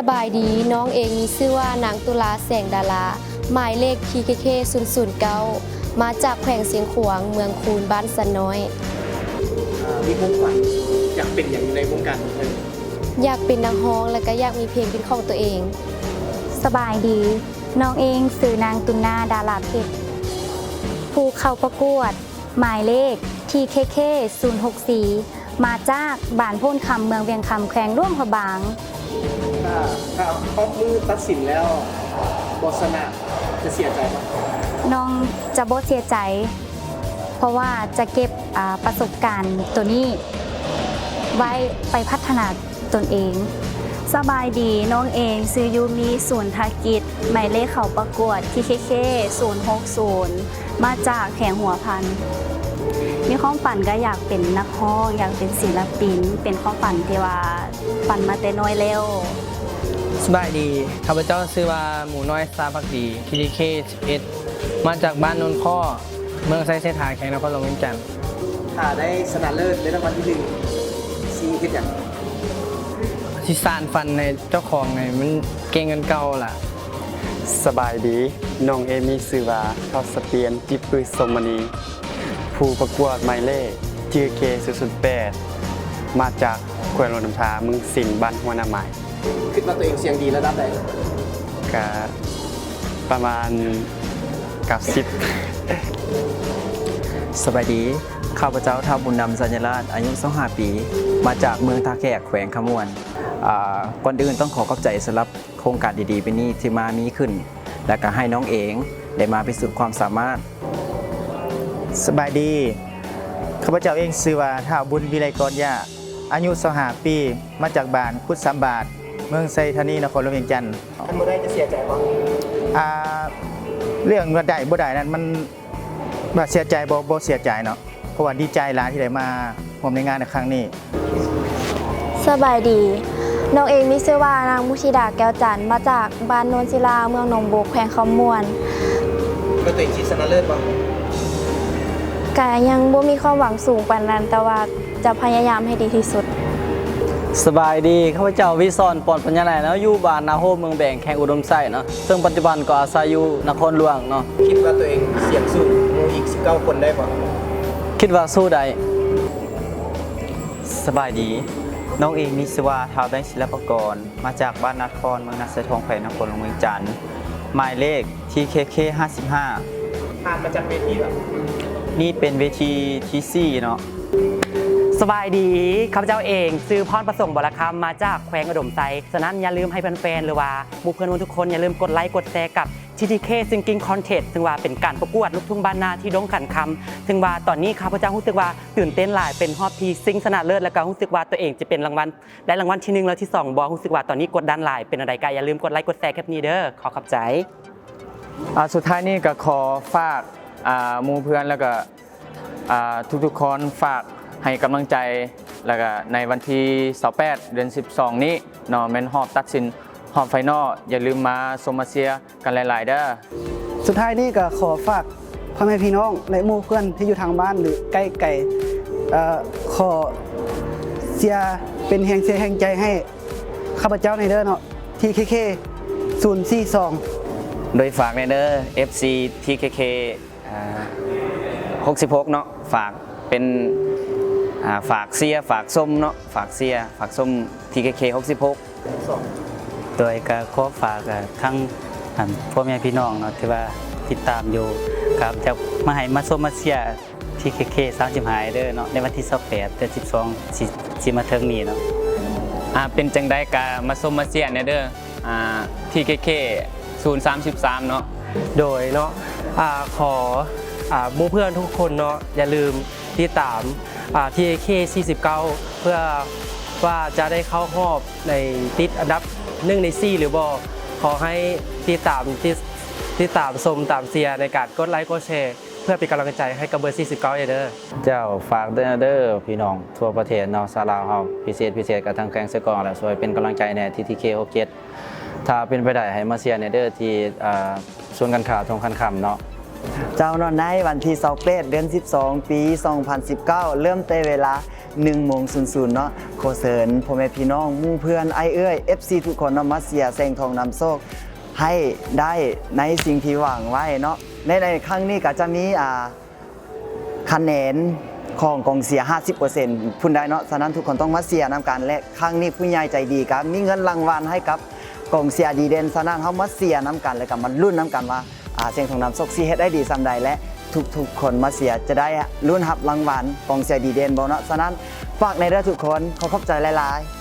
ສະບາຍດີ, ນ້ອງເອງມີຊື່ວ່ານາງຕຸລາ ແສງດາລາ, ໝາຍເລກ ທີເຄເຄ ສູນສູນເກົ້າ ມາຈາກແຂວງຊຽງຂວາງ, ເມືອງຄູນ, ບ້ານສັນນ້ອຍ. ອ່າ ມີຄວາມຝັນຢາກເປັນຫຍັງໃນວົງການບັນເທີງ? ຢາກເປັນນັກຮ້ອງ ແລະ ກໍຢາກມີເພງເປັນຂອງຕົວເອງ. ສະບາຍດີ, ນ້ອງເອງຊື່ນາງຕຸນນາ ດາລາເພັດ, ຜູ້ເຂົ້າປະກວດ ໝາຍເລກ ທີເຄເຄ ສູນຫົກສີ່ ມາຈາກບ້ານໂພນຄຳ ເມືອງວຽງຄຳ ແຂວງຫຼວງພະບາງ. ຖ້າ ຖ້າຮອດມື້ຕັດສິນແລ້ວບໍ່ຊະນະ ຈະເສຍໃຈບໍ່? ນ້ອງຈະບໍ່ເສຍໃຈ ເພາະວ່າຈະເກັບ ອາ ປະສົບການໂຕນີ້ໄວ້ໄປພັດທະນາ ຕົນເອງ. ສະບາຍດີ, ນ້ອງເອງຊື່ຢູມິ ສູນທາກິດ, ໝາຍເລກເຂົ້າປະກວດ ທີເຄເຄ ສູນຫົກສູນ ມາຈາກແຂວງຫົວພັນ. ມີຄວາມຝັນກໍຢາກເປັນນັກຮ້ອງ, ຢາກເປັນສິນລະປິນ, ເປັນຄວາມຝັນທີ່ວ່າຝັນມາແຕ່ນ້ອຍແລ້ວ. ສະບາຍດີ, ຂ້າພະເຈົ້າຊື່ວ່າ ໝູນ້ອຍ ຊາພັກດີ, ທີເຄເຄ ສິບເອັດ ມາຈາກບ້ານໂນນຄໍ້, ເມືອງໄຊເສດຖາ, ແຂວງນະຄອນຫຼວງວຽງຈັນ. ຖ້າໄດ້ຊະນະເລີດ ໄດ້ລາງວັນທີໜຶ່ງ ຊິເຮັດຫຍັງ? ຊິສານຝັນໃຫ້ເຈົ້າຂອງໃຫ້ມັນເກັ່ງກວ່າເກົ່າລະ. ສະບາຍດີ, ນ້ອງເອມີຊື່ວ່າ ທ້າວສະປຽນ ຈິບປື ສົມມະນີ, ຜູ້ປະກວດໝາຍເລກ ທີເຄເຄ ສູນສູນແປດ ມາຈາກແຂວງຫຼວງນ້ຳທາ, ເມືອງສິງ, ບ້ານຫົວໜ້າໝາຍ. ຄິດວ່າຕົວເອງສຽງດີລະດັບໃດ? ກະປະມານເກົ້າສິບ. ສະບາຍດີ, ຂ້າພະເຈົ້າ ທ້າວບຸນນຳ ສັນຍະລາດ, ອາຍຸຊາວຫ້າປີ, ມາຈາກເມືອງທ່າແຂກ, ແຂວງຄຳມ່ວນ. ອາ ກ່ອນອື່ນຕ້ອງຂໍຂອບໃຈສຳລັບໂຄງການດີໆແບບນີ້ທີ່ມາມີຂຶ້ນ ແລະ ກະໃຫ້ນ້ອງເອງໄດ້ມາພິສູດຄວາມສາມາດ. ສະບາຍດີ, ຂ້າພະເຈົ້າເອງຊື່ວ່າ ທ້າວບຸນວິໄລກອນຢາ, ອາຍຸຊາວຫ້າປີ, ມາຈາກບ້ານກຸດສາມບາດ, ເມືອງໄຊທານີ, ນະຄອນຫຼວງວຽງຈັນ. ຄັນບໍ່ໄດ້ຈະເສຍໃຈບໍ່? ອ່າ ເລື່ອງວ່າໄດ້ບໍ່ໄດ້ນັ້ນ ມັນວ່າເສຍໃຈບໍ່? ບໍ່ເສຍໃຈເນາະ, ເພາະວ່າດີໃຈຫຼາຍທີ່ໄດ້ມາຮ່ວມໃນງານໃນຄັ້ງນີ້. ສະບາຍດີ, ນ້ອງເອງມີຊື່ວ່າ ນາງມຸທິດາ ແກ້ວຈັນ, ມາຈາກບ້ານໂນນສິລາ, ເມືອງໜອງບົກ, ແຂວງຄຳມ່ວນ. ຄິດວ່າຕົວເອງຊິຊະນະເລີດບໍ່? ກະຍັງບໍ່ມີຄວາມຫວັງສູງປານນັ້ນ, ແຕ່ວ່າ ຈະພະຍາຍາມໃຫ້ດີທີ່ສຸດ. ສະບາຍດີ, ຂ້າພະເຈົ້າ ວິສອນ ປອນປັນຍາໄລເນາະ, ຢູ່ບ້ານນາໂຮມ ເມືອງແບງ, ແຂວງອຸດົມໄຊເນາະ, ເຊິ່ງປັດຈຸບັນກໍອາໄສຢູ່ນະຄອນຫຼວງເນາະ. ຄິດວ່າຕົວເອງສຽງສູ້ໝູ່ອີກສິບເກົ້າຄົນໄດ້ບໍ່? ຄິດວ່າສູ້ໄດ້. ສະບາຍດີ, ນ້ອງເອງມີຊື່ວ່າ ທ້າວ ແບງ ສິລະປະກອນ, ມາຈາກບ້ານນາຄອນ, ເມືອງນາຊາຍທອງ, ແຂວງນະຄອນຫຼວງວຽງຈັນ, ໝາຍເລກ ທີເຄເຄ ຫ້າສິບຫ້າ. ຜ່ານມາຈາກເວທີແລ້ວ? ນີ້ເປັນເວທີທີສີ່ເນາະ. ສະບາຍດີ, ຂ້າພະເຈົ້າເອງຊື່ ພອນປະສົງ ບໍລະຄຳ, ມາຈາກແຂວງອຸດົມໄຊ. ສະນັ້ນຢ່າລືມໃຫ້ແຟນໆ ຫຼືວ່າໝູ່ເພື່ອນທຸກຄົນຢ່າລືມກົດໄລກົດແຊກັບ ທີທີເຄ ຊິງກິ້ງຄອນເທສ ຊຶ່ງວ່າເປັນການປະກວດລູກທຸ່ງບ້ານນາທີ່ດົງຂັນຄຳ. ຊຶ່ງວ່າຕອນນີ້ຂ້າພະເຈົ້າຮູ້ສຶກວ່າຕື່ນເຕັ້ນຫຼາຍ, ເປັນຮອບທີ່ຊິງຊະນະເລີດ, ແລ້ວກໍຮູ້ສຶກວ່າຕົວເອງຈະເປັນລາງວັນ ໄດ້ລາງວັນທີໜຶ່ງ ແລະ ທີສອງບໍ່? ຮູ້ສຶກວ່າຕອນນີ້ກົດດັນຫຼາຍ, ເປັນແນວໃດກໍຢ່າລືມກົດໄລກົດແຊຄລິບນີ້ເດີ. ຂໍຂອບໃຈ. ອາ ສຸດທ້າຍນີ້ກໍຂໍຝາກ ອາ ໝູ່ເພື່ອນ ແລ້ວກໍ ອາ ທຸກໆຄົນ ຝາກໃຫ້ກຳລັງໃຈ, ແລ້ວກໍໃນວັນທີຊາວແປດ ເດືອນສິບສອງນີ້ເນາະ, ແມ່ນຮອບຕັດສິນ ຮອບໄຟນອລ, ຢ່າລືມມາຊົມມາເຊຍ ກັນຫຼາຍໆເດີ. ສຸດທ້າຍນີ້ກໍຂໍຝາກພໍ່ແມ່ພີ່ນ້ອງ ແລະ ໝູ່ເພື່ອນທີ່ຢູ່ທາງບ້ານ ຫຼື ໃກ້ໄກ ເອີ ຂໍເຊຍເປັນແຮງເຊຍແຮງໃຈໃຫ້ຂ້າພະເຈົ້າແດ່ເດີເນາະ ທີເຄເຄ ສູນສີ່ສອງ. ໂດຍຝາກແດ່ເດີ ເອັຟຊີ ທີເຄເຄ ອ່າ ຫົກສິບຫົກເນາະ, ຝາກເປັນ ອ່າ ຝາກເຊຍ ຝາກຊົມເນາະ, ຝາກເຊຍ ຝາກຊົມ ທີເຄເຄ ຫົກສິບຫົກ. ໂດຍກໍຂໍຝາກ ເອີ ທັງ ອັນ ພໍ່ແມ່ພີ່ນ້ອງເນາະ ທີ່ວ່າຕິດຕາມຢູ່ ກໍຢາກມາໃຫ້ມາຊົມມາເຊຍ ທີເຄເຄ ສາມສິບຫ້າເດີເນາະ ໃນວັນທີຊາວແປດ ເດືອນສິບສອງ ຊິ ຊິມາເຖິງນີ້ເນາະ. ອ່າ ເປັນຈັ່ງໃດກໍມາຊົມມາເຊຍແດ່ເດີ ອ່າ ທີເຄເຄ ສູນສາມສິບສາມເນາະ. ໂດຍເນາະ ອ່າ ຂໍ ອ່າ ໝູ່ເພື່ອນທຸກຄົນເນາະ ຢ່າລືມ ຕິດຕາມ ອ່າ ທີເຄເຄ ສີ່ສິບເກົ້າ ເພື່ອວ່າຈະໄດ້ເຂົ້າຮອບໃນ ຕິດອັນດັບໜຶ່ງໃນສີ່ຫຼືບໍ່. ຂໍໃຫ້ຕິດຕາມ ຕິດ ຕິດຕາມຊົມຕາມເຊຍໃນການກົດໄລກົດແຊ ເພື່ອເປັນກຳລັງໃຈໃຫ້ກັບເບີ ສີ່ສິບເກົ້າ ເດີ. ເຈົ້າ ຝາກເດີ ເດີ ພີ່ນ້ອງທົ່ວປະເທດເນາະ, ຊາວລາວເຮົາ ພິເສດ ພິເສດກັບທາງແຂວງເຊກອງ ແລະ ຊ່ວຍເປັນກຳລັງໃຈແດ່ ທີທີເຄ ຫົກເຈັດ. ຖ້າເປັນໄປໄດ້ໃຫ້ມາເຊຍແດ່ເດີ ທີ່ ເອີ ສູນການຄ້າທົ່ງຄຳເນາະ. ເຈົ້າເນາະ ໃນວັນທີຊາວແປດ ເດືອນສິບສອງ ປີສອງພັນສິບເກົ້າ ເລີ່ມແຕ່ເວລາໜຶ່ງໂມງສູນໆເນາະ ຂໍເຊີນພໍ່ແມ່ພີ່ນ້ອງ ໝູ່ເພື່ອນ ອ້າຍເອື້ອຍ ເອັຟຊີ ທຸກຄົນເນາະ ມາເຊຍແສງທອງນຳໂຊກ ໃຫ້ໄດ້ໃນສິ່ງທີ່ຫວັງໄວ້ເນາະ. ໃນ ໃນຄັ້ງນີ້ກໍຈະມີ ອ່າ ຄະແນນຂອງກອງເຊຍຫ້າສິບເປີເຊັນພຸ້ນໃດ໋ເນາະ. ສະນັ້ນທຸກຄົນຕ້ອງມາເຊຍນຳກັນ ແລະ ຄັ້ງນີ້ຜູ້ໃຫຍ່ໃຈດີກໍມີເງິນລາງວັນໃຫ້ກັບກອງເຊຍດີເດັ່ນ. ສະນັ້ນເຮົາມາເຊຍນຳກັນ ແລ້ວກໍມາລຸ້ນນຳກັນວ່າ ອ່າ ແສງທອງນຳໂຊກຊິເຮັດໄດ້ດີສ່ຳໃດ ແລະ ທຸກໆຄົນມາເຊຍຈະໄດ້ລຸ້ນຮັບລາງວັນກອງເຊຍດີເດັ່ນບໍ່ເນາະ. ສະນັ້ນຝາກແດ່ເດີທຸກຄົນ ຂໍຂອບໃຈຫຼາຍໆ.